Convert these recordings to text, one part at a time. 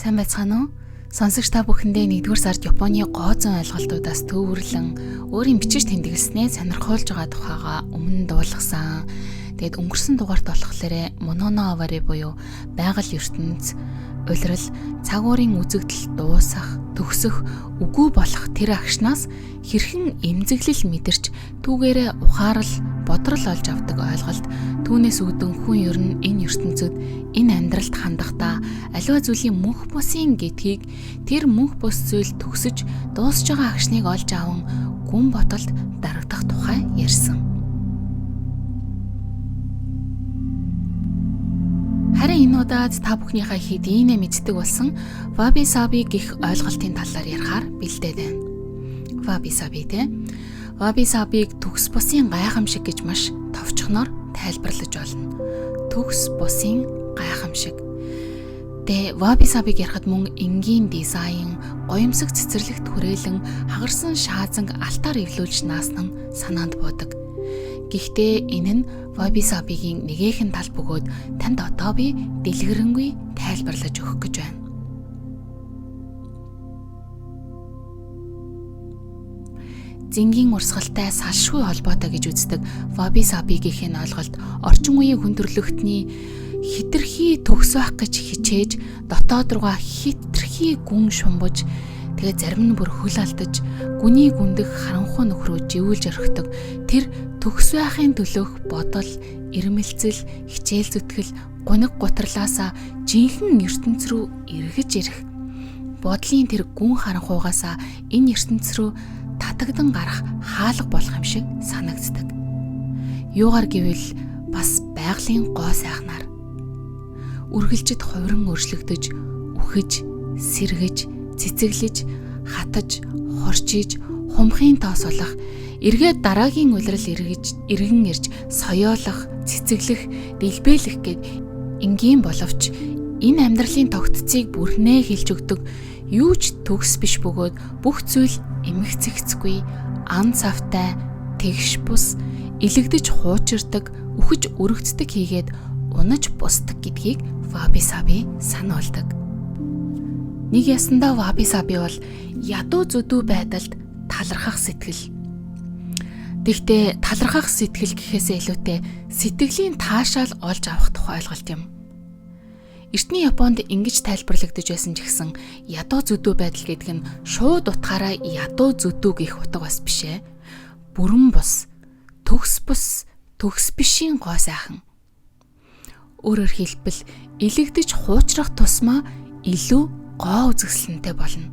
Сайн байцгаана уу? Сонсогч та бүхэндээ 1-р сард Японы гоо зүйн ойлголтуудаас төвөрлөн өөрийн бичиж тэмдэглэснээ сонирхуулж байгаа тухайга өмнө дуулгасан. Тэгээд өнгөрсөн дугаарт болохоор Мононо авари буюу байгаль ертөнц, улирал, цаг уурын үзэгдэл дуусах, төгсөх, үгүй болох тэр агшнаас хэрхэн эмзэглэл мэдэрч түүгээрээ ухаарал, бодрол олж авдаг ойлголт түүнээс үүдэн хүн ер нь энэ ертөнцид энэ амьдралд хандахдаа аливаа зүйлийн мөнх бусын гэдгийг тэр мөнх бус зүйл төгсөж дуусж байгаа агшныг олж аван гүн бодолд дарагдах тухай ярьсан. Харин энэ удаад та бүхнийхээ хэдийнэ мэддэг болсон Wabi Sabi гэх ойлголтын талаар ярихаар бэлдээд байна. Wabi Sabi те. Wabi Sabi-г төгс бусын гайхамшиг гэж маш товчхоноор тайлбарлаж болно. Төгс бусын гайхамшиг. Тэ Wabi Sabi-г ярихад мөн энгийн дизайн, гоёмсог цэцэрлэгт хүрээлэн хагарсан шаазанг алтаар эвлүүлж наасан нь санаанд буудаг. Гэхдээ энэ нь Wabi Sabi-гийн нэгэхэн тал бөгөөд танд одоо би дэлгэрэнгүй тайлбарлаж өгөх гэж байна. Зингийн урсгалтай салшгүй холбоотой гэж үздэг Wabi Sabi гэх энэ ойлголт орчин үеийн хүн төрөлхтний хитрхи төгс байх гэж хичээж дотоод руугаа хитрхи гүн шумбаж тэгээ зарим нь бүр хөл алдаж гүний гүндэх харанхуй нөхрөө живүүлж орхидог тэр төгс байхын төлөөх бодол, ирмэлцэл, хичээл зүтгэл, гуниг гутрлаасаа жинхэнэ ертөнц рүү эргэж ирэх бодлын тэр гүн харанхуйгаасаа энэ ертөнц рүү татагдан гарах хаалга болох юм шиг санагддаг. Юугаар гэвэл бас байгалийн гоо сайхнаар үргэлжид хувиран өөрчлөгдөж, үхэж, сэргэж, цэцэглэж, хатаж, хорчиж, хумхын тоос болох, эргээд дараагийн улирал эргэн ирж соёолох, цэцэглэх, дэлбэлэх гэд энгийн боловч энэ амьдралын тогтцыг бүрнээ хэлж өгдөг юу ч төгс биш бөгөөд бүх зүйл эмх цэгцгүй, ан цавтай, тэгш бус, илэгдэж хуучирдаг, үхэж өргөцдөг хийгээд унаж бусдаг гэдгийг Wabi Sabi сануулдаг. Нэг ясандаа Wabi Sabi бол ядуу зүдүү байдалд талархах сэтгэл. Тэгтээ талархах сэтгэл гэхээсээ илүүтэй сэтгэлийн таашаал олж авах тухай ойлголт юм. Эртний Японд ингэж тайлбарлагдаж байсан ч гэсэн ядуу зүдүү байдал гэдэг нь шууд утгаараа ядуу зүдүү гэх утга бас биш ээ. Бүрэн бус, төгс бус, төгс бишийн гоо сайхан. Өөрөөр хэлбэл илэгдэж хуучрах тусмаа илүү гоо үзэсгэлэнтэй болно.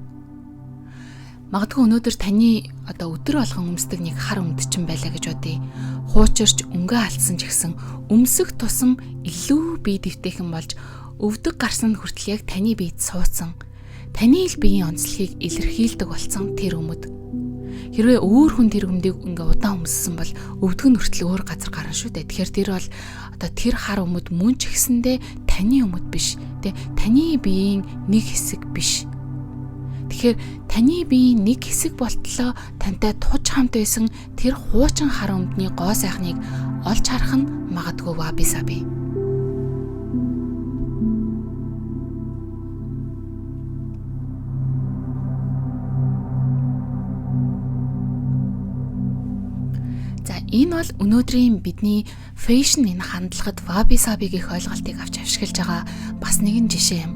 Магадгүй өнөөдөр таны одоо өдөр болгон өмсдөг нэг хар өмд чинь байлаа гэж бодъё. Хуучирч өнгөө алдсан ч гэсэн өмсөх тусам илүү бие дэвтэйхэн болж өвдөг гарсан хүртэл яг таны биед суудсан. Таны л биеийн онцлогийг илэрхийлдэг болсон тэр өмд. Хэрвээ өөр хүн тэр өмдийг ингээ удаан өмссөн бол өвдөг нь хүртэл өөр газар гарна шүү дээ. Тэгэхээр тэр бол одоо тэр хар өмд мөн ч гэсэндээ таны өмд биш. Тэ таны биеийн нэг хэсэг биш. Тэгэхээр таны биеийн нэг хэсэг болтлоо тантай туж хамт байсан тэр хуучин хар өмдний гоо сайхныг олж харах нь магадгүй Wabi Sabi. За энэ бол өнөөдрийн бидний fashion энэ хандлагад Wabi Sabi гэх ойлголтыг авч авшиглаж байгаа бас нэгэн жишээ юм.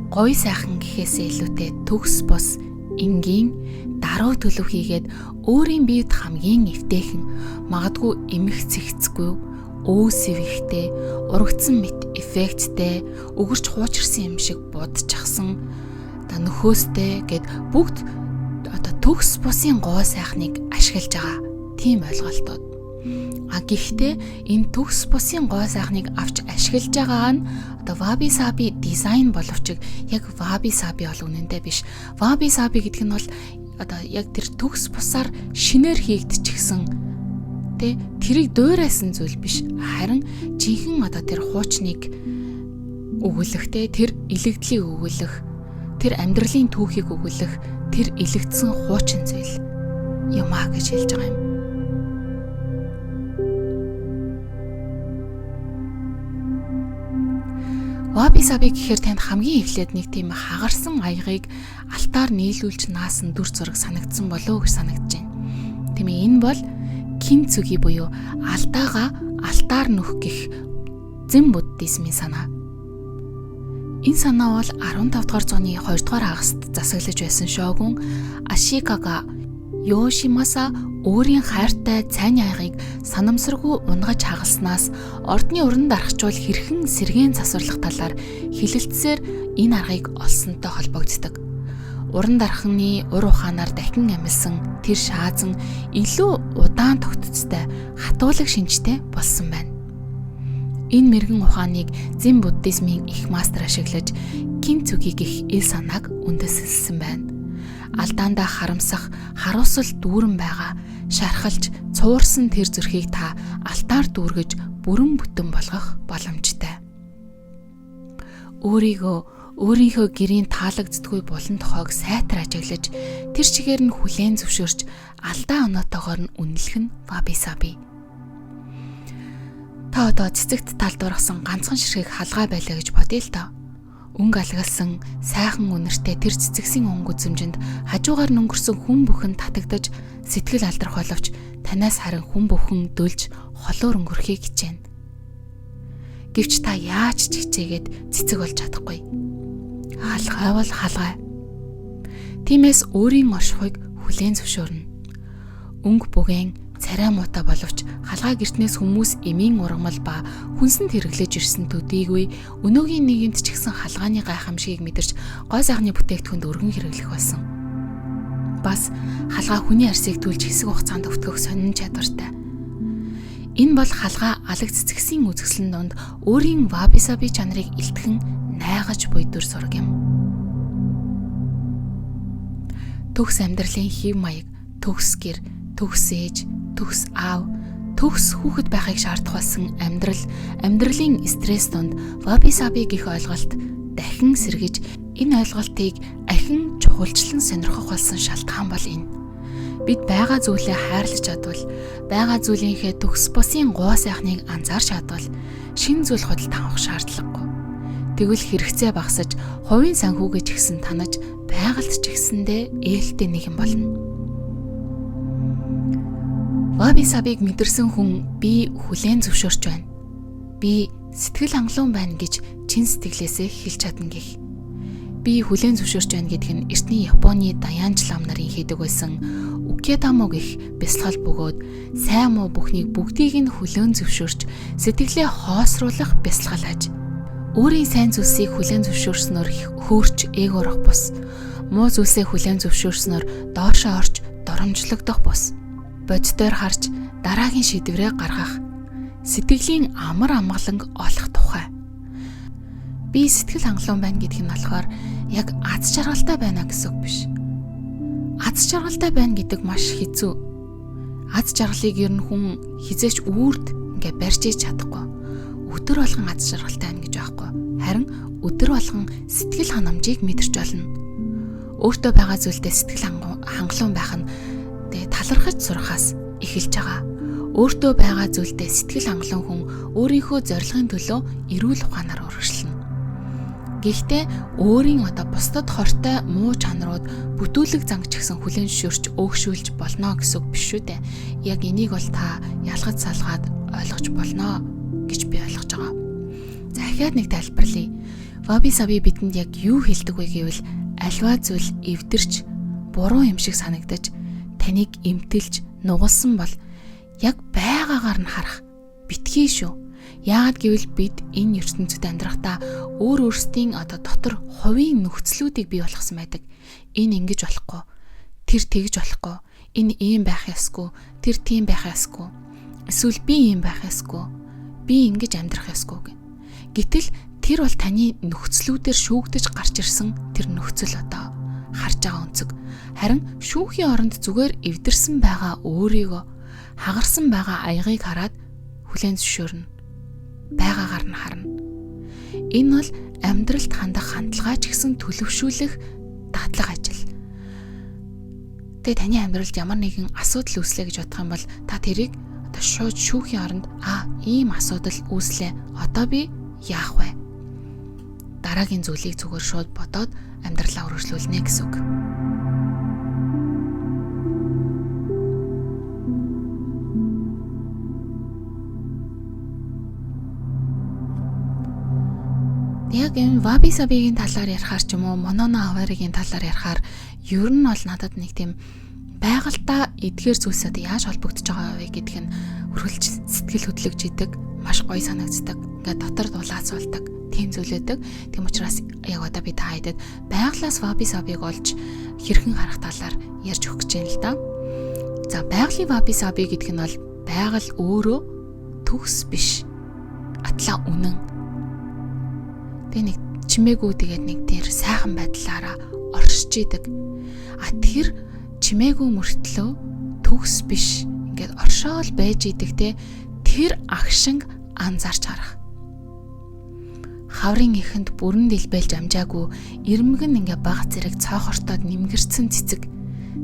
Гоё сайхан гэхээсээ илүүтэй төгс бус, энгийн, даруй төлөв хийгээд өөрийн биед хамгийн эвтэйхэн, магадгүй эмх цэгцгүй, өөс эвхтэй, урагдсан мэт эффекттэй, өгөрч хуучирсан юм шиг будчихсан, одоо нөхөөстэй гэд бүгд одоо төгс бусын гоо сайхныг ашиглаж байгаа тийм ойлголтууд. А гэхдээ энэ төгс бусын гоо сайхныг авч ашиглаж байгаа нь одоо Wabi Sabi дизайн боловч яг Wabi Sabi бол үнэндээ биш. Wabi Sabi гэдэг нь бол одоо яг тэр төгс бусаар шинээр хийгдчихсэн тэ тэрийг дуурайсан зүйл биш. Харин жинхэнэ одоо тэр хуучныг өгүүлэх тэ тэр илэгдлийг өгүүлэх, тэр амьдралын түүхийг өгүүлэх тэр илэгдсэн хуучин зүйл юм а гэж хэлж байгаа юм. Ваби саби гэхээр танд хамгийн эхлээд нэг тийм хагарсан аягыг алтаар нийлүүлж наасан дүр зураг санагдсан болов уу гэж санагдаж байна. Тийм ээ, энэ бол кинцүги буюу алдаага алтаар нөх гэх зэн буддизмын санаа. Энэ санаа бол 15 дугаар зууны 2 дугаар хагаст засаглаж байсан шогун Ашикага Йошимаса өөрийн хайртай цайн аягийг санамсаргүй унгаж хагалснаас ордны уран дарахчвал хэрхэн сэргээн засварлах талаар хилэлцсээр энэ аргыг олсонтой холбогддог. Уран дарханы ур ухаанаар дахин амилсан тэр шаазан илүү удаан тогтцтой хатуулаг шинжтэй болсон байна. Энэ мэрэгэн ухааныг зэн буддизмын их мастер ашиглаж кинцүги гэх ил санааг үндэслэсэн байна. Алдаандаа харамсах, харуулсал дүүрэн байгаа, шархалж, цуурсан тэр зүрхийг та алтаар дүүргэж бүрэн бүтэн болгох боломжтой. Өөрийгөө өөрийнхөө гэрийн таалагддаггүй булан тохойг сайтар ажиглаж, тэр чигээр нь хүлээн зөвшөөрч, алдаа оноотойгоор нь үнэлэх нь ваби саби. Та одоо цэцэгт талдуурхсан ганцхан ширхэг халгаа байлаа гэж бодъё л доо. Өнгө алгалсан сайхан үнэртэй тэр цэцэгсийн өнгө үзэмжинд хажуугаар нөнгөрсөн хүн бүхэн татагдаж сэтгэл алдрах боловч танаас харин хүн бүхэн дөлж холуур өнгөрөхийг хичээнэ. Гэвч та яаж ч хичээгээд цэцэг болж чадахгүй. Халгай бол халгай. Тиймээс өөрийн оршихуйг хүлээн зөвшөөрнө. Өнгө бүгэн царай муутай боловч халгаа гэртнээс хүмүүс эмийн ургамал ба хүнсэнд хэрэглэж ирсэн төдийгүй өнөөгийн нийгэмд ч гэсэн халгааны гайхамшигыг мэдэрч гой сайхны бүтээгдэхүүнд өргөн хэрэглэх болсон. Бас халгаа хүний арсыг түлж хэсэг хугацаанд өвтгөх сонин чадвартай. Энэ бол халгаа алаг цэцгсийн үзэсгэлэн дунд өөрийн вабисаби чанарыг илтгэн найгаж буй дүр зураг юм. Төгс амьдралын хэв маяг, төгс гэр, төгс ээж, төгс аав, төгс хүүхэд байхыг шаардах болсон амьдрал, амьдралын стресс донд ваби саби гэх ойлголт дахин сэргэж энэ ойлголтыг ахин чухалчлан сонирхох болсон шалтгаан бол энэ. Бид байгаа зүйлээ хайрлаж чадвал, байгаа зүйлийнхээ төгс бусын гоо сайхныг анзаарч чадвал шинэ зүйл худалдан авах шаардлагагүй. Тэгвэл хэрэгцээ багасаж, хувийн санхүүгээ ч гэсэн танаж, байгальд ч гэсэндээ ээлтэй нэгэн болно. Ваби сабиг мэдэрсэн хүн би хүлээн зөвшөөрч байна. Би сэтгэл хангалуун байна гэж чин сэтгэлээсээ хэлж чадна гэх. Би хүлээн зөвшөөрч байна гэдг нь эртний Японы Даянж лам нарын хийдэг байсан Укедамо гэх бясалгал бөгөөд сайн муу бүхнийг бүгдийг нь хүлээн зөвшөөрч сэтгэлээ хоосруулах бясалгал аж. Өөрийн сайн зүйлсийг хүлээн зөвшөөрснөөр хөөрч эгорох бус. Муу зүйлсээ хүлээн зөвшөөрснөөр доошоо орч доромжлогдох бус. Боддоор харж дараагийн шийдвэрээ гаргах, сэтгэлийн амар амгаланг олох тухай. Би сэтгэл хангалуун байна гэдг нь болохоор яг аз жаргалтай байна гэсэн үг биш. Аз жаргалтай байна гэдэг маш хэцүү. Аз жаргалыг ер нь хүн хизээч үрд ингээ барьж иж чадахгүй. Өдөр болгон аз жаргалтай байна гэж байхгүй. Харин өдөр болгон сэтгэл ханамжийг мэдэрч болно. Өөртөө байгаа зүйлдээ сэтгэл хангалуун байх нь тэгээ талархаж сурахаас эхэлж байгаа. Өөртөө байгаа зүйлдээ сэтгэл хангалуун хүн өөрийнхөө зорилгын төлөө эрүүл ухаанаар урагшлана. Гэхдээ өөрийн одоо бусдад хортой муу чанарууд бүтүүлэг занг ч гэсэн хүлээн зөвшөөрч өөгшүүлж болно гэсэн үг биш шүү дээ. Яг энийг бол та ялгаж салгаад ойлгож болно гэж би ойлгож байгаа. За дахиад нэг тайлбарлая. Ваби саби бидэнд яг юу хэлдэг вэ гэвэл альва зүйл эвдэрч буруу юм шиг санагдаж таныг эмтэлж нугалсан бол яг байгаагаар нь харах битгий шүү. Яагаад гэвэл бид энэ ертөнцид амьдрахдаа өөр өөрсдийн одоо дотор хувийн нөхцлүүдийг бий болгосон байдаг. Энэ ингэж болохгүй. Тэр тэгж болохгүй. Энэ ийм байх ёсгүй. Тэр тийм байх ёсгүй. Эсвэл би ийм байх ёсгүй. Би ингэж амьдрах ёсгүй гэх. Гэтэл тэр бол таны нөхцлүүдээр шүүгдэж гарч ирсэн тэр нөхцөл одоо харж байгаа өнцөг. Харин шүүхийн оронд зүгээр эвдэрсэн байгаа өөрийгөө хагарсан байгаа аягийг хараад хүлээн зөвшөөрнө. Байгаагаар нь харна. Энэ бол амьдралд хандах хандлагаа ч гэсэн төлөвшүүлэх дадлага ажил. Тэгээ таны амьдралд ямар нэгэн асуудал үүслээ гэж бодох юм бол та тэрийг одоо шууд шүүхийн оронд ийм асуудал үүслээ. Одоо би яах вэ? Дараагийн зүйлийг зүгээр шууд бодоод амьдралаа үргэлжлүүлнэ гэсэн үг. Яг энэ Ваби Сабигийн талаар ярихаар ч юм уу, Монона Аваригийн талаар ярихаар ер нь бол надад нэг тийм байгальдаа эдгээр зүйлс одоо яаж холбогдож байгаа вэ гэдг нь үргэлж сэтгэл хөдлөж идэг, маш гоё санагддаг. Ингээд дотор дулаацуулдаг тийм зүйл өгдөг. Тийм учраас яг одоо би та хэдэд байглаас Ваби Сабиг олж хэрхэн харах талаар ярьж өгөх гэж байна л да. За, байгалийн Ваби Саби гэдэг нь бол байгаль өөрөө төгс биш. Атлаа үнэн. Тэгээ нэг чимээгүй тэгээд нэг тэр сайхан байдлаараа оршиж идэг. А тэр чимээгүй мөртлөө төгс биш ингээд оршоол байж идэг те тэр агшинг анзаарч харах. Хаврын эхэнд бүрэн дэлбэлж амжаагүй ирмэг нь ингээ баг зэрэг цоохортоод нэмгэрцэн цэцэг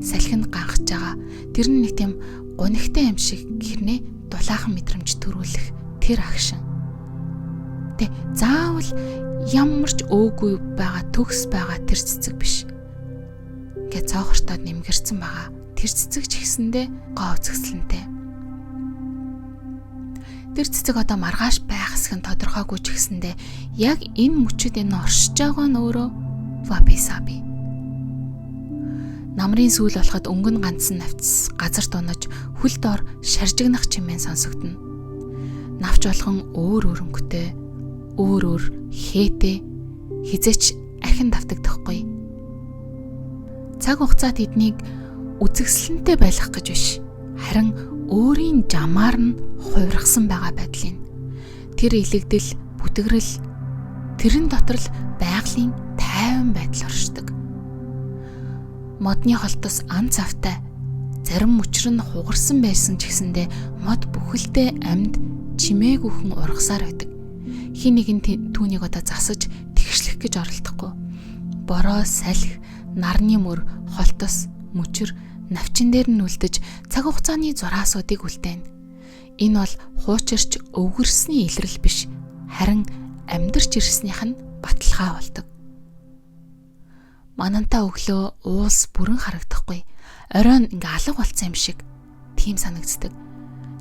салхинд ганхаж байгаа. Тэр нь нэг тийм гунигтай юм шиг хэрнээ дулаахан мэдрэмж төрүүлэх тэр агшин. Тэ заавал ямар ч өөгүй байгаа төгс байгаа тэр цэцэг биш. Ингээ цоохортоод нэмгэрцэн байгаа. Тэр цэцэг ч гэсэндээ гоо үзэсгэлэнтэй. Тэр цэцэг одоо маргааш байх хэсэг нь тодорхойгүй ч гэсэндээ яг энэ мөчөд энэ оршиж байгаа нь өөрөө ваби саби. Намрын сүүл болоход өнгөн ганцсан навц газар дунаж хөл доор шаржигнах чимээн сонсогдоно. Навч болгон өөр өөр өнгөтэй, өөр өөр хээтэй хизээч ахин давтагдахгүй. Цаг хугацаа тэднийг үзэсгэлэнтэй байлгах гэж биш. Харин өөрийн жамаар нь хувиргасан байгаа байдлын. Тэр илэгдэл, бүдгэрэл тэрэн дотор л байгалийн тайван байдал оршдог. Модны холтос ан цавтай зарим мөчр нь хугарсан байсан ч гэсэндээ мод бүхэлдээ амьд чимээгүйхэн ургасаар байдаг. Хин нэгэн түүнийг одоо засаж тэгшлэх гэж оролдохгүй. Бороо, салхи, нарны мөр, холтос, мөчр навчин дээр нь үлдэж цаг хугацааны зураасуудыг үлдээнэ. Энэ бол хуучирч өвгөрсний илрэл биш, харин амьдарч ирснийх нь баталгаа болдог. Манантай өглөө уулс бүрэн харагдахгүй. Оройн ингээ алга болцсон юм шиг тийм санагддаг.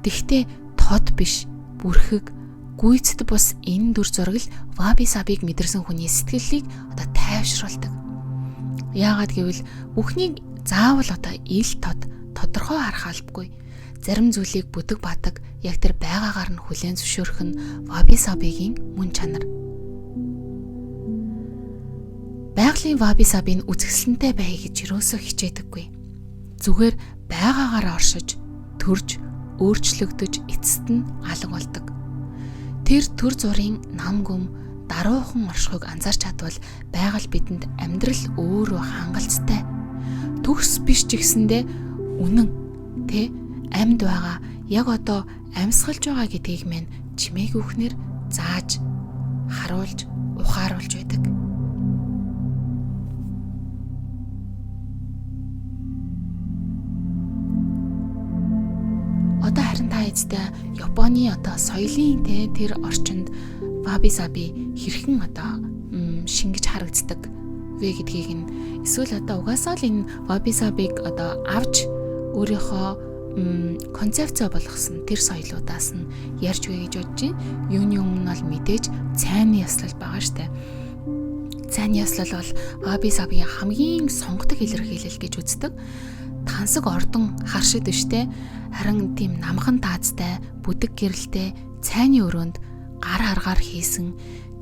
Тэгтээ тод биш, бүрхэг, гүйцэд бус энэ дүр зураг л Ваби Сабиг мэдэрсэн хүний сэтгэлийг одоо тайвшруулдаг. Яагаад гэвэл бүхнийг заавал одоо ил тод тодорхой харах албагүй. Зарим зүйлийг бүдэг бадаг яг тэр байгаагаар нь хүлээн зөвшөөрөх нь Ваби Сабигийн мөн чанар. Байгалийн Ваби Сабиг үзэсгэлэнтэй байя гэж юусоо хичээдэггүй. Зүгээр байгаагаар оршиж, төрж, өөрчлөгдөж эцэст нь алга болдог. Тэр төр зургийн нам гүм даруухан оршихуйг анзаарч чадвал байгаль бидэнд амьдрал өөрөө хангалттай. Төгс биш ч гэсэндээ үнэн тэ амьд байгаа яг одоо амьсгалж байгаа гэдгийг мэн чимээгүйхнэр зааж харуулж ухааруулж байдаг. Одоо харин та эцтэй Японы одоо соёлын тэ тэр орчинд ваби саби хэрхэн одоо шингэж харагддаг вэ гэдгийг нь эсвэл одоо угаасаа л энэ ваби сабиг одоо авч өөрийнхөө концепцоо болгосон тэр соёлуудаас нь ярьж үгүй гэж бодож байна. Юуны өмнө бол мэдээж цайны ёслол байгаа штэ. Цайны ёслол бол ваби сабигийн хамгийн сонгодог илэрхийлэл гэж үздэг. Тансаг ордон харшид штэ. Харин тийм намхан таазтай, бүдэг гэрэлтэй цайны өрөөнд гар харгаар хийсэн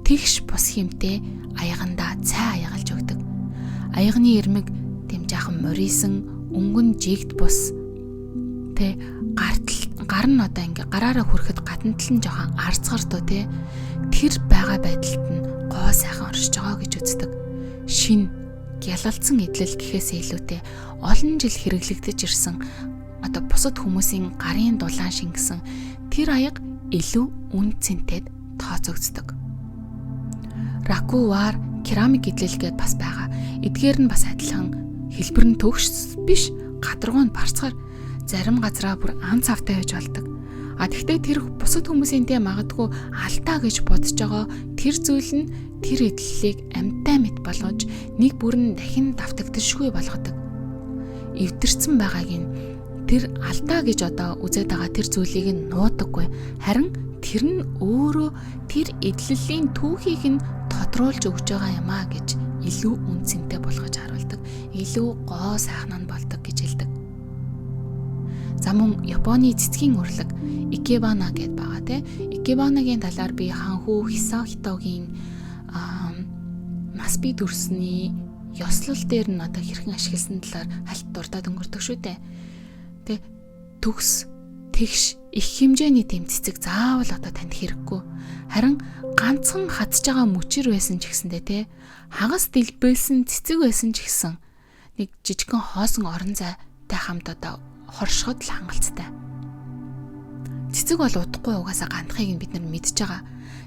тэгш бус хэмтэй аягандаа цай аягалж өгдөг. Аягны ирмэг тийм жаахан морийсан өнгөн жигд бус тэ гартал гар нь одоо ингээ гараараа хүрэхэд гадна тал нь жоохон арцгар дөө тэ тэр байгаа байдалд нь гоо сайхан оршиж байгаа гэж үздэг. Шин гялалцсан эдлэл гэхээсээ илүүтэй олон жил хэрэглэгдэж ирсэн одоо бусад хүмүүсийн гарын дулаан шингэсэн тэр аяга илүү үн цэнтэд тооцогддог. Раку вар керамик эдлэл гэдээ бас байгаа. Эдгээр нь бас адилхан хэлбэр нь төгс биш, гадаргуу нь барцгаар зарим газараа бүр ан цавтай байж болдог. А тэгтээ тэр бусад хүмүүсийн тэ магадгүй алдаа гэж бодож байгаа тэр зүйл нь тэр эдлэлийг амьтай мэт болгож нэг бүрэн дахин давтагдшгүй болгодог. Эвдэрсэн байгааг нь тэр алдаа гэж одоо үзээд байгаа тэр зүйлийг нь нуудаггүй. Харин тэр нь өөрөө тэр эдлэлийн түүхийг нь тодруулж өгч байгаа юм а гэж илүү үн цэнтэй болгож харуулдаг. Илүү гоо сайхан нь болдог гэж хэлдэг. За мөн Японы цэцгийн урлаг Икебана гэдээ байгаа тий. Икебанагийн талаар би ханхүү Хисахитогийн нас бие дүрсний ёслол дээр нь одоо хэрхэн ашигласан талаар хальт дурдаад өнгөрдөг шүү дээ. Тэ төгс тэгш их хэмжээний тэм цэцэг заавал одоо танд хэрэггүй. Харин ганцхан хатж байгаа мөчөр байсан ч гэсэндээ те хагас дэлбэлсэн цэцэг байсан ч гэсэн нэг жижигхэн хоосон орон зайтай хамт одоо хоршоход л хангалттай. Цэцэг бол удахгүй угаасаа гандахыг нь бид нар мэдж байгаа.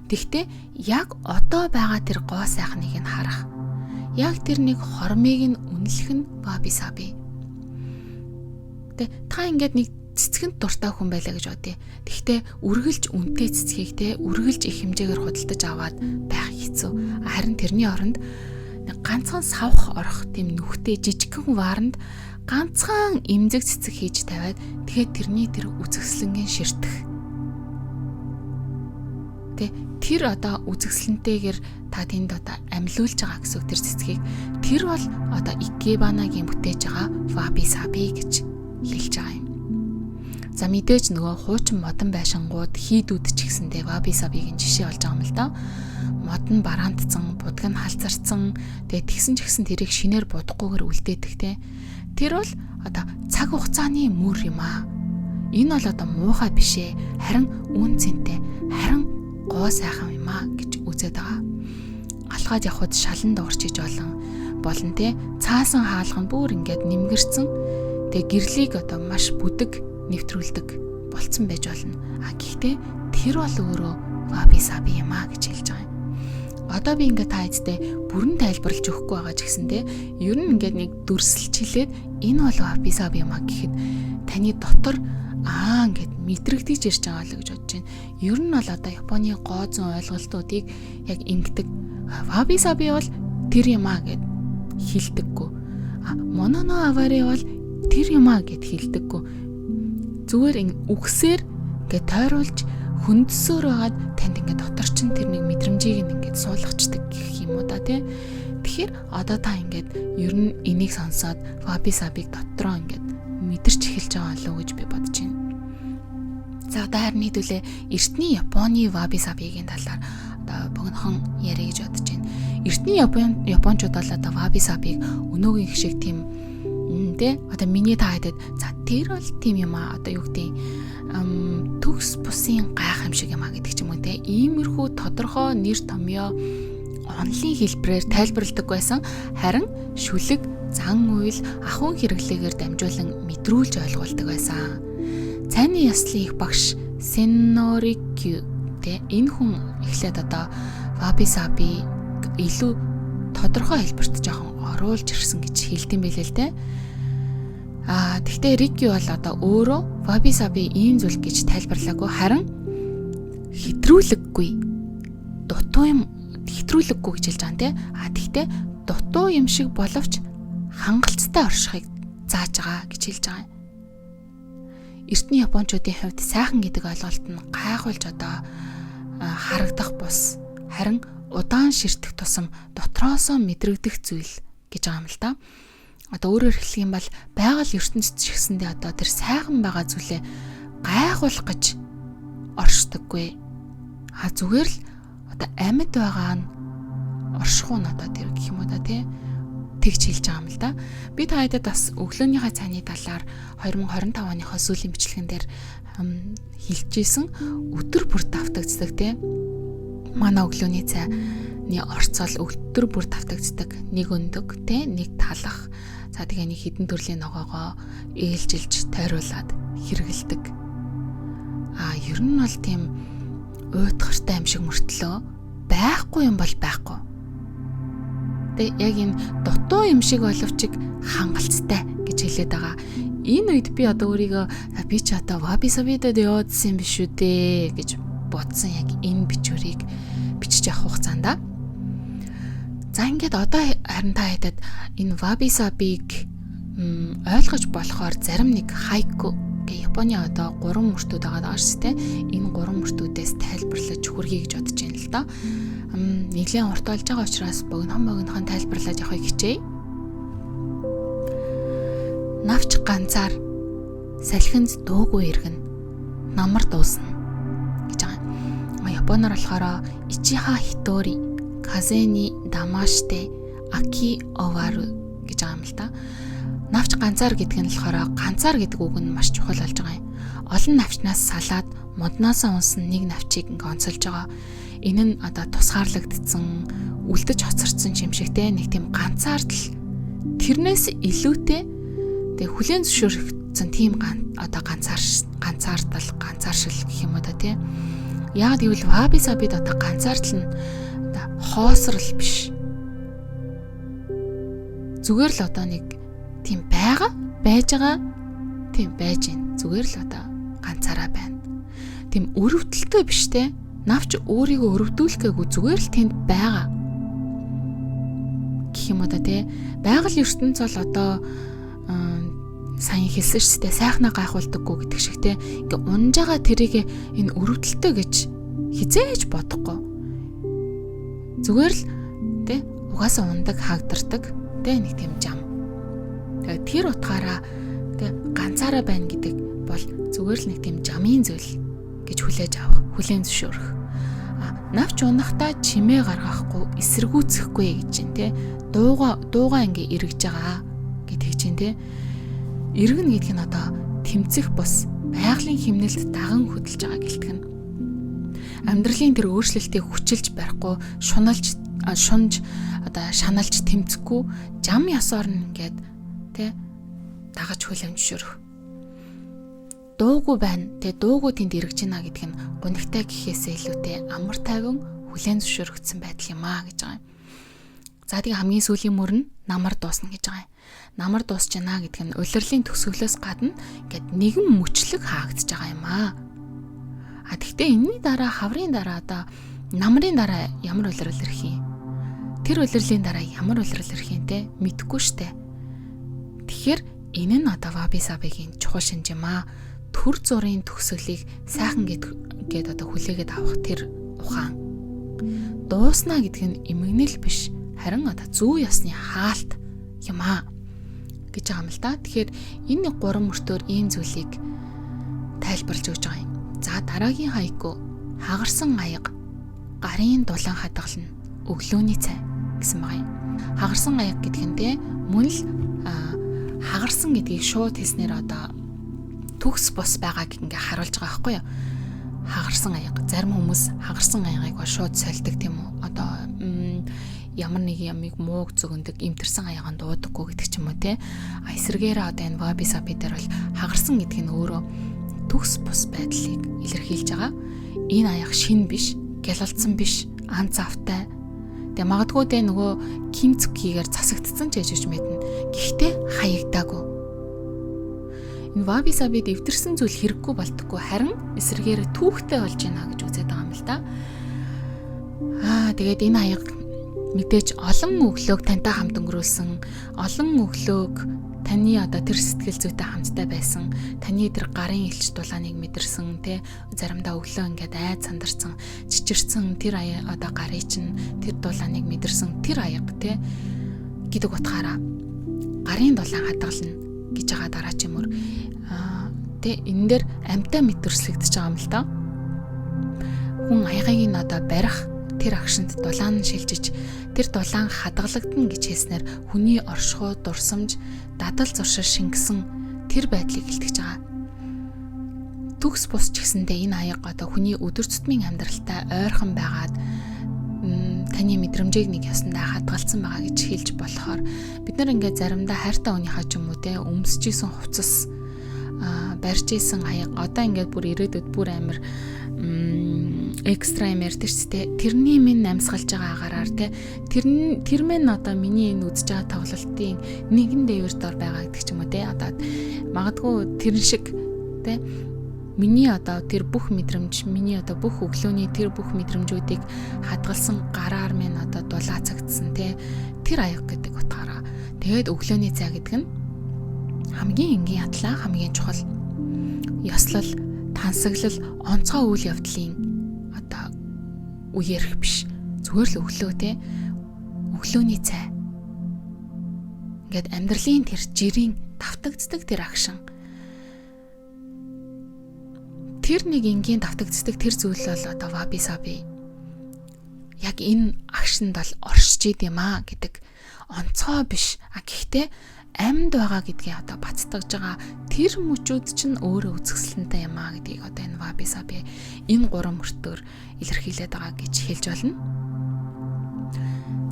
Тэгтээ яг одоо байгаа тэр гоо сайхныг нь харах. Яг тэр нэг хормыг нь үнэлэх нь ваби саби. Тэ та ингээд нэг цэцгэнд дуртай хүн байлаа гэж бодъё. Тэгтээ үргэлж үнэтэй цэцгийг те үргэлж их хэмжээгээр худалдаж аваад байх хэцүү. Харин тэрний оронд ганцхан савх орох тийм нүхтэй жижигхэн варанд ганцхан эмзэг цэцэг хийж тавиад тэгээд тэрний тэр үзэсгэлэнгийн ширтэх. Тэ тэр одоо үзэсгэлэнтэйгээр та тэнд одоо амьлуулж байгаа гэсэн үг тэр цэцгийг тэр бол одоо Икебанагийн бүтээж байгаа ваби саби гэж хэлж байгаа юм. За мэдээж нөгөө хуучин модон байшингууд хийдүүд ч гэсэндээ ваби сабигийн жишээ болж байгаа юм л да. Мод нь бараантцсан, будаг нь халзарцсан, тэгээ тэгсэн ч гэсэн тэрийг шинээр будахгүйгээр үлдээдэг те. Тэр бол одоо цаг хугацааны мөр юм аа. Энэ бол одоо муухай биш ээ. Харин үн цэнтэй, харин гоо сайхан юм аа гэж үзээд байгаа. Алхаад явхад шалан дуурч иж болно те. Цаасан хаалга нь бүр ингээд нэмгэрцэн. Тэгээ гэрлийг одоо маш бүдэг нэвтрүүлдэг болцсон байж болно. А гэхдээ тэр бол өөрөө ваби саби юм а гэж хэлж байгаа юм. Одоо би ингээд та эцтэй бүрэн тайлбарлаж өгөхгүй байгаа ч гэсэн те ер нь ингээд нэг дүрсэлж хэлээд энэ бол ваби саби юм а гэхэд таны дотор аа ингээд мэдрэгдэж ирж байгаа л гэж бодож байна. Ер нь бол одоо Японы гоо зүйн ойлголтуудыг яг ингэдэг. Ваби саби бол тэр юм а гэд хэлдэггүй. А мононо авари бол тэр юм а гэд хэлдэггүй. Зүгээр үгсээр ингээд тойруулж хөндөсөөр байгаад танд ингээд дотор чинь тэр нэг мэдрэмжийг ингээд суулгачдаг гэх юм уу да тий. Тэгэхээр одоо та ингээд ер нь энийг сонсоод ваби сабиг дотроо ингээд мэдэрч эхэлж байгаа болов уу гэж би бодож байна. За одоо харин нийтүүлээ эртний Японы ваби сабигийн талаар одоо богинохон яриа гэж бодож байна. Эртний Япончууд бол одоо ваби сабиг өнөөгийн шиг тийм тэ одоо миний та хэдэд за тэр бол тийм юм аа одоо юу гэдэг төгс бусын гайх юм шиг юм а гэдэг ч юм уу те иймэрхүү тодорхой нэр томьёо онлын хэлбэрээр тайлбарладаг байсан. Харин шүлэг, зан үйл, ахуйн хэрэглээгээр дамжуулан мэдрүүлж ойлгуулдаг байсан. Цайны ёслолын их багш Сеннорикю те энэ хүн эхлээд одоо ваби саби илүү тодорхой хэлбэрт жоохон оруулж ирсэн гэж хэлдэм байлээ л те. Аа тэгтээ Рики бол одоо өөрөө ваби саби ийм зүйл гэж тайлбарлаагүй харин хэтрүүлэггүй дутуу юм хэтрүүлэггүй гэж хэлж байгаа юм те. Аа тэгтээ дутуу юм шиг боловч хангалттай оршихыг зааж байгаа гэж хэлж байгаа юм. Эртний японочдын хувьд сайхан гэдэг ойлголт нь гайхуулж одоо харагдах бус харин удаан ширтэх тусам дотроосоо мэдрэгдэх зүйл гэж байгаа юм л да. Одоо өөрөөр хэлэх юм бол байгаль ертөнцид ч гэсэндээ одоо тэр сайхан байгаа зүйлээ гайхуулах гэж оршдоггүй. А зүгээр л одоо амьд байгаа нь оршихуу нь одоо тэр гэх юм уу да тий тэгж хэлж байгаа юм л да. Би та хэдэд бас өглөөнийхөө цайны талаар 2025 оныхоо сүүлийн бичлэгэн дээр хэлж исэн өдөр бүр давтагддаг тий. Манай өглөөний цайны орцол өдөр бүр давтагддаг. Нэг өндөг тий, нэг талах. За тэгээ нэг хідэн төрлийн ногоогоо ээлжилж тойруулаад хэрэгэлдэг. А ер нь бол тийм уйтгартай юм шиг мөртлөө байхгүй юм бол байхгүй. Тэг яг энэ дутуу юм шиг боловч хангалттай гэж хэлээд байгаа. Энэ үед би одоо өөрийгөө би ч одоо ваби сабидад яваадсан юм биш үү дээ гэж бодсон яг энэ бичвэрийг бичиж явах хугацаанд. За ингээд одоо харин та хэдэд энэ ваби сабиг ойлгож болохоор зарим нэг хайку гэ Японы одоо 3 мөртүүд байгаа шүү дээ. Энэ 3 мөртүүдээс тайлбарлаж хүргэе гэж бодож байна л доо. Нэлээд урт болж байгаа учраас богинохон тайлбарлаж явахыг хичээе. Навч ганцаар салхинд дуугүй иргэн намар дуусна гэж байгаа. Японоор болохоор Ичиха Хитори Казени Дамаште Аки Овару гэж байгаа юм л да. Навч ганцаар гэдэг нь болохоор ганцаар гэдэг үг нь маш чухал болж байгаа юм. Олон навчнаас салаад модноосоо унсан нэг навчийг ингээ онцолж байгаа. Энэ нь одоо тусгаарлагдсан, үлдэж хоцорсон юм шигтэй нэг тийм ганцаардл тэрнээс илүүтэй тэгээ хүлээн зөвшөөрөгдсөн тийм одоо ганцаардал, ганцааршил гэх юм уу да тий. Яг гэвэл ваби сабид одоо ганцаардл нь одоо хоосрол биш. Зүгээр л одоо нэг тийм байгаа, байж байгаа, тийм байж гин. Зүгээр л одоо ганцаараа байна. Тийм өрөвдөлттэй биш те. Навч өөрийгөө өрөвдүүлэх гээгүй зүгээр л тэнд байгаа гэх юм уу да тий. Байгаль ертөнц бол одоо сайн хэлсэн шүү дээ. Сайхнаа гайхуулдаггүй гэдэг шиг те. Ингээ унж байгаа тэрийг энэ өрөвдөлттэй гэж хизээж бодохгүй. Зүгээр л те угаасаа ундаг, хаагдардаг те нэг тийм жам. Тэгээ тэр утгаараа те ганцаараа байна гэдэг бол зүгээр л нэг тийм жамын зүйл гэж хүлээж авах, хүлээн зөвшөөрөх. Навч унахтаа чимээ гаргахгүй, эсэргүүцэхгүй гэж чинь те. Дууга ингээ эргэж байгаа гэдгийг чинь те. Иргэн гэдэг нь одоо тэмцэх бус байгалийн химнэлд даган хөдөлж байгаа гэлтгэн. Амьдралын тэр өөрчлөлтийг хүчилж барихгүй, шуналж шунж одоо шаналж тэмцэхгүй жам ёсоор нь ингээд тэ дагаж хүлээн зөвшөөрөх. Дуугүй байна. Тэ дуугүй тэнд эргэж байна гэдг нь гунигтай гэхээсээ илүүтэй амар тайван хүлээн зөвшөөрөгдсөн байдал юм аа гэж байгаа юм. За тэгээ хамгийн сүүлийн мөр нь намар дуусна гэж байгаа юм. Намар дуусч байна гэдг нь улирлын төгсгөлөөс гадна ингээд нэгэн мөчлөг хаагдаж байгаа юм аа. А тэгтээ энэний дараа хаврын дараа одоо намрын дараа ямар улирал ирэх юм? Тэр улирлын дараа ямар улирал ирэх юм те мэдэхгүй штэ. Тэгэхээр энэ нь одоо ваби сабигийн чухал шинж юм аа. Төр зургийн төгсгөлийг сайхан гээд одоо хүлээгээд авах тэр ухаан. Дууснаа гэдэг нь эмгэнэл биш, харин одоо зүү ёсны хаалт юм аа гэж байгаа юм л да. Тэгэхээр энэ гурван мөртөөр ийм зүйлийг тайлбарлаж өгч байгаа юм. За дараагийн хайку хагарсан аяга гарын дулаан хадгална өглөөний цай гэсэн байгаа юм. Хагарсан аяга гэдэг нь те мөн л хагарсан гэдгийг шууд хэлснээр одоо төгс бус байгааг ингээ харуулж байгаа байхгүй юу? Хагарсан аяга. Зарим хүмүүс хагарсан аягыг шууд сольдог тийм үү? Одоо ямар нэг ямыг мууг зөгөндөг, эмтэрсэн аягаанд дуудаггүй гэдэг ч юм уу те. А эсвэргээрээ одоо энэ ваби саби дээр бол хагарсан гэдэг нь өөрөө төгс бус байдлыг илэрхийлж байгаа. Энэ аяга шин биш, гялалцсан биш, ан завтай. Тэгээ магадгүй те нөгөө кимцкигээр засагдсан ч яж мэднэ. Гэхдээ хаягдаагүй. Энэ ваби сабид эвдэрсэн зүйл хэрэггүй болдоггүй, харин эсрэгээр түүхтэй болж байна гэж үзээд байгаа юм л да. Аа тэгээд энэ аяга мэдээж олон өглөөг тантай хамт өнгөрүүлсэн, олон өглөөг таны одоо тэр сэтгэл зүйтэй хамттай байсан, таны тэр гарын элч дулааныг мэдэрсэн, тэ заримдаа өглөө ингээд айд сандарсан, чичирсэн тэр одоо гарын чинь тэр дулааныг мэдэрсэн тэр аяга тэ гэдэг утгаараа гарын дулаан хадгална гэж байгаа дараагийн мөр тэ энэ дээр амьтаа мэдэрслэгдэж байгаа юм л да. Хүн аягыг нь одоо барих тэр агшинд дулаан шилжиж тэр дулаан хадгалагдана гэж хэлснээр хүний оршихуй дурсамж дадал зуршил шингэсэн тэр байдлыг илтгэж байгаа. Төгс бус ч гэсэндээ энэ аяга одоо хүний өдөр тутмын амьдралтай ойрхон байгаад таны мэдрэмжийг нэг ясандаа хадгалсан байгаа гэж хэлж болохоор бид нар ингээд заримдаа хайртай хүнийхээ ч юм уу те өмсөж исэн хувцас барьж исэн аяга одоо ингээд бүр ирээдүйд бүр амар Экстра юм ярьдаг ч те. Тэрний минь амьсгалж байгаа агаараар те. Тэр минь одоо миний энэ үзэж байгаа тоглолтын нэгэн дээвэр дор байгаа гэдэг ч юм уу те. Одоо магадгүй тэрэн шиг те. Миний одоо тэр бүх мэдрэмж, миний одоо бүх өглөөний тэр бүх мэдрэмжүүдийг хадгалсан гараар минь одоо дулаацагдсан те. Тэр аяг гэдэг утгаараа. Тэгээд өглөөний цай гэдэг нь хамгийн энгийн атлаа хамгийн чухал ёслол, тансаглал, онцгой үйл явдлын одоо үеэрх биш. Зүгээр л өглөө те. Өглөөний цай. Ингээд амьдралын тэр жирийн давтагддаг тэр агшин. Тэр нэг энгийн давтагддаг тэр зүйл бол одоо ваби саби. Яг энэ агшинд бол оршиж идэм аа гэдэг онцгой биш. А гэхдээ амьд байгаа гэдгийг одоо бацтгаж байгаа тэр мөчүүд чинь өөрөө үзэсгэлэнтэй юм аа гэдгийг одоо энэ ваби саби энэ гурван мөртөөр илэрхийлээд байгаа гэж хэлж болно.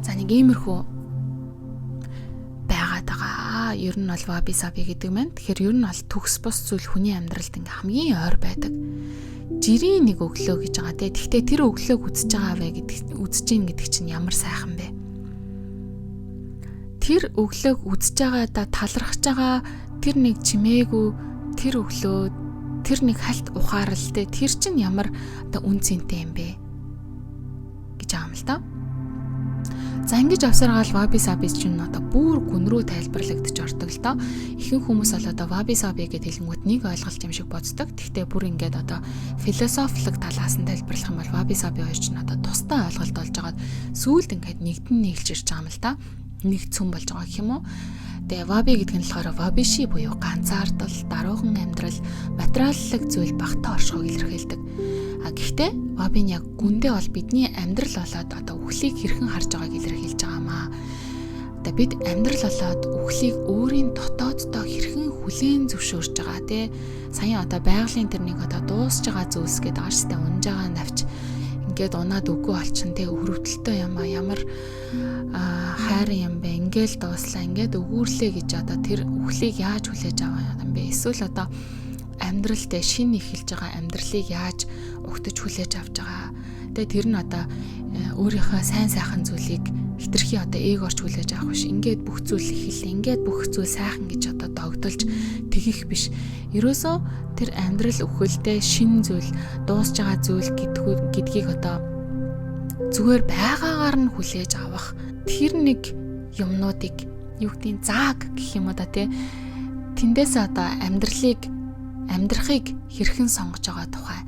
За нэг иймэрхүү байгаад байгаа. Ер нь бол ваби саби гэдэг маань. Тэгэхээр ер нь бол төгс бус зүйл хүний амьдралд ингээ хамгийн ойр байдаг. Жирийн нэг өглөө гэж байгаа те. Гэхдээ тэр өглөөг үзэж байгаа вэ гэдэг үзэж гин гэдэг чинь ямар сайхан бэ? Тэр өглөөг үзэж байгаадаа талархаж байгаа тэр нэг чимээгүй тэр өглөө тэр нэг хальт ухаарал те тэр чинь ямар одоо үн цэнтэй юм бэ гэж байгаа юм л да. За ингэж авсаргаал ваби саби чинь одоо бүр гүн рүү тайлбарлагдчих ордог л доо. Ихэнх хүмүүс бол одоо ваби саби гэд хэлэнгүүт нэг ойлголт юм шиг боддог. Гэхдээ бүр ингээд одоо философик талаас нь тайлбарлах юм бол ваби саби хоёр чинь одоо тусдаа ойлголт болж байгаад сүүлд ингээд нэгдэн нийлж ирж байгаа юм л да. Нэг цөм болж байгаа гэх юм уу. Тэгээ ваби гэдэг нь болохоор вабиши буюу ганцаардал, даруухан амьдрал, материаллык зүйл багтаа оршихуйг илэрхийлдэг. А гэхдээ ваби нь яг гүндээ бол бидний амьдрал болоод одоо үхлийг хэрхэн харж байгааг илэрхийлж байгаа маа. Одоо бид амьдрал болоод үхлийг өөрийн дотооддоо хэрхэн хүлээн зөвшөөрж байгаа те. Саяхан одоо байгалийн тэр нэг одоо дуусж байгаа зүйлс гэдэг байгаа шүү дээ. Унж байгаа навч ингээд унаад үгүй болчин те, өрөвдөлтөө юм а ямар хайрын юм бэ, ингээл дууслаа, ингээд өгүүрлээ гэж одоо тэр үхлийг яаж хүлээж авах юм бэ? Эсвэл одоо амьдрал те шинэ эхэлж байгаа амьдралыг яаж угтаж хүлээж авч байгаа. Тэгээ тэр нь одоо өөрийнхөө сайн сайхан зүйлийг хитрхи одоо эгорч хүлээж авах биш. Ингээд бүх зүйл эхэллээ. Ингээд бүх зүйл сайхан гэж одоо догдолж тэгэх биш. Ерөөсөө тэр амьдрал үхэлдээ шинэ зүйл, дуусж байгаа зүйл гэдгийг одоо зүгээр байгаагаар нь хүлээж авах. Тэр нэг юмнуудыг юу гэдгийг зааг гэх юм уу да тий. Тэндээс одоо амьдралыг амьдрахыг хэрхэн сонгож байгаа тухай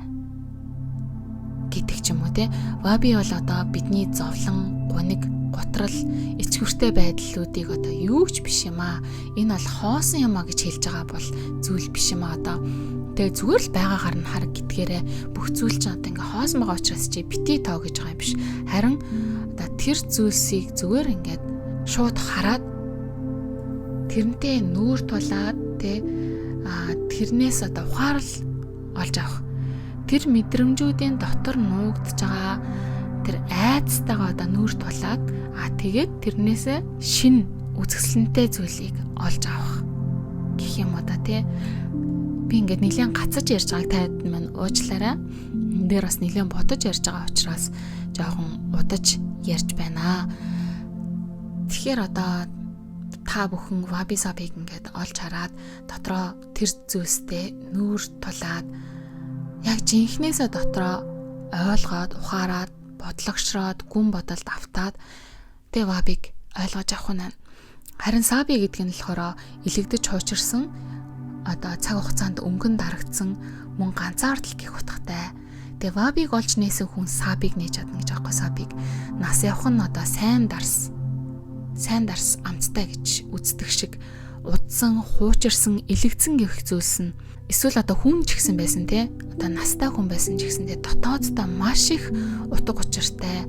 гэдэг ч юм уу те. Ваби бол одоо бидний зовлон, гуниг, гутрал, ичгүртэй байдлуудыг одоо юу ч биш юм аа. Энэ бол хоосон юм аа гэж хэлж байгаа бол зүйл биш юм аа одоо. Тэгээ зүгээр л байгаагаар нь хар гэдгээрээ бүх зүйл чинь одоо ингээ хоосон байгаа учраас чи бити тоо гэж байгаа юм биш. Харин одоо тэр зүйлсийг зүгээр ингээд шууд хараад тэрнтэй нүүр тулаад те тэрнээс одоо ухаарал олж авах. Тэр мэдрэмжүүдийн дотор нуугдж байгаа тэр айцтайгаа одоо нүүр тулаад тэгээд тэрнээсээ шин үзэсгэлэнтэй зүйлийг олж авах гэх юм уу да тий. Би ингээд нэлээд гацаж ярьж байгааг таад маань уучлаарай. Энд дээр бас нэлээд бодож ярьж байгаа учраас жоохон удаж ярьж байна. Тэгэхээр одоо та бүхэн ваби сабиг ингээд олж хараад дотроо тэр зүйлстэй нүүр тулаад яг жинхнээсээ дотроо ойлгоод ухаарад бодлогшроод гүн бодолд автаад тэгээ вабиг ойлгож авах нь. Харин саби гэдэг нь болохоор илэгдэж хуучирсан одоо цаг хугацаанд өнгөн дарагдсан мөн ганцаардал гэх утгатай. Тэгээ вабиг олж нээсэн хүн сабиг нээж чадна гэж аахгүй. Сабиг нас явах нь одоо сайн дарс амттай гэж үздэг шиг удсан, хуучирсан, илэгдсэн гэх зүйлс нь эсвэл одоо хүн ч гэсэн байсан те, одоо настай хүн байсан ч гэсэн те дотооддоо маш их утга учиртай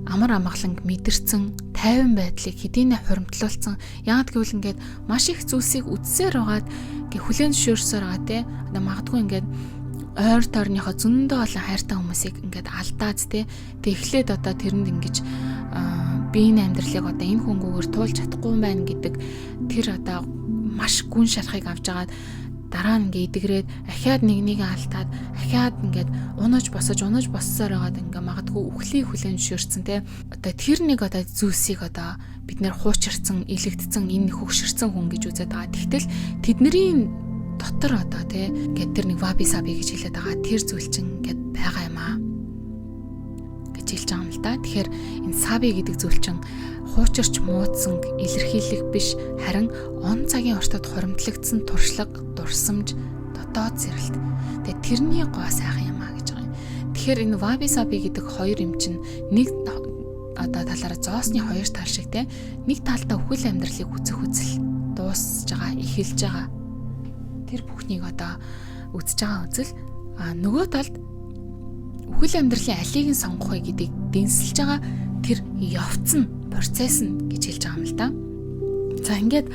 амар амгаланг мэдэрсэн тайван байдлыг хэдийнэ хуримтлуулсан. Яагаад гэвэл ингээд маш их зүйлсийг үзсээр байгаад ингээ хүлээн зөвшөөрсөөр байгаа те. Одоо магадгүй ингээд ойр тойрныхоо зөндөө олон хайртай хүмүүсийг ингээд алдаад те. Тэг эхлээд одоо тэрэнд ингэж би энэ амьдралыг одоо энэ хүнгүүгээр туулж чадахгүй юм байна гэдэг тэр одоо маш гүн шарахыг авч агаад Дараа нь ингээ эдгрээд ахиад нэг нэг алдаад, ахиад ингээд унаж босож, унаж боссоор байгаад ингээ магадгүй үхлийг хүлээн зөвшөөрсөн те. Одоо тэр нэг одоо зүйлсийг одоо бид нэр хуучирсан, илэгдсэн, энэ хөгшөрсөн хүн гэж үзээд байгаа. Тэгтэл тэдний дотор одоо те ингээд тэр нэг ваби саби гэж хэлээд байгаа тэр зүйл чинь ингээд байгаа юм аа гэж хэлж байгаа юм л да. Тэгэхээр энэ саби гэдэг зүйл чинь хуучирч муудсан илэрхийлэх биш, харин он цагийн уртад хуримтлагдсан туршлага, дурсамж, дотоод сэрэлт. Тэгээ тэрний гоо сайхан юм а гэж байгаа юм. Тэгэхээр энэ ваби саби гэдэг хоёр юм чинь нэг одоо талаараа зоосны хоёр тал шиг те, нэг талдаа үхэл амьдралыг үзэх үзэл дуусж байгаа, эхэлж байгаа тэр бүхнийг одоо үзэж байгаа үзэл, а нөгөө талд үхэл амьдралын алийг нь сонгох вэ гэдгийг дэнсэлж байгаа тэр явц нь, процесс нь гэж хэлж байгаа юм л да. За, ингээд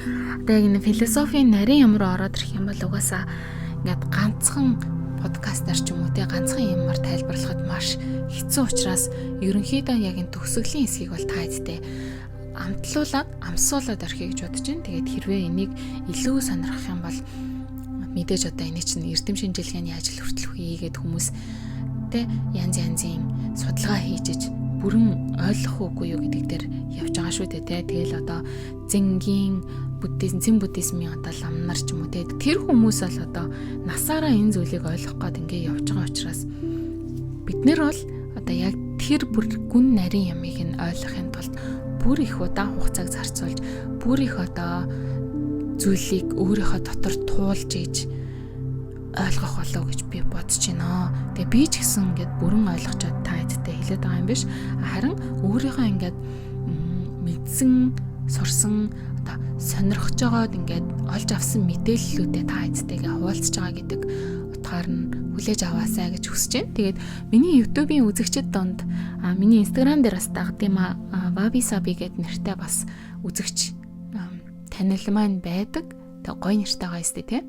одоо яг энэ философийн нарийн юм руу ороод ирэх юм бол угаасаа ингээд ганцхан подкастаар ч юм уу те, ганцхан юмар тайлбарлахад маш хэцүү учраас ерөнхийдөө яг энэ төгсгөлийн хэсгийг бол та хэдтэй амтлуулад, амсуулаад орхиё гэж бодож байна. Тэгээд хэрвээ энийг илүү сонирхох юм бол мэдээж одоо энэ чинь эрдэм шинжилгээний ажил хүртэл хийгээд хүмүүс те янз янзын судалгаа хийж бүрэн ойлгох үгүй юу гэдэг дээр явж байгаа шүү дээ те. Тэгэл одоо зэнгийн буддизм, зэн буддизмын одоо лам нар ч юм уу те, тэр хүмүүс бол одоо насаараа энэ зүйлийг ойлгох гээд ингээ явж байгаа учраас бид нар бол одоо яг тэр бүр гүн нарийн ямыг нь ойлгохын тулд бүр их удаан хугацааг зарцуулж, бүр их одоо зүйлийг өөрийнхөө дотор туулж иж ойлгох болов гэж би бодож байна. Тэгээ би ч гэсэн ингээд бүрэн ойлгочоод та хэдтэй хэлээд байгаа юм биш. Харин өөрийнхөө ингээд мэдсэн, сурсан, одоо сонирхож байгаад ингээд олж авсан мэдээллүүдээ та хэдтэйгээ хуваалцаж байгаа гэдэг утгаар нь хүлээж аваасай гэж хүсэж байна. Тэгээд миний YouTube-ийн үзэгчид донд, миний Instagram дээр бас дагд юм а, Wabi Sabi гэд нэртэй бас үзэгч танил маань байдаг. Тэг гоё нэртэй байгаа юм тий.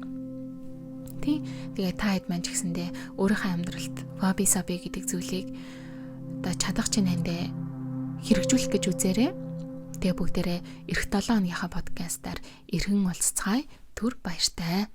Тий. Тэгээ та хэд маань ч гэсэндээ өөрийнхөө амьдралд wabi sabi гэдэг зүйлийг одоо чадах чинээндээ хэрэгжүүлэх гэж үзээрэй. Тэгээ бүгдээрээ эх 7 хоногийнхаа подкастаар эргэн уулзцгаая. Түр баяртай.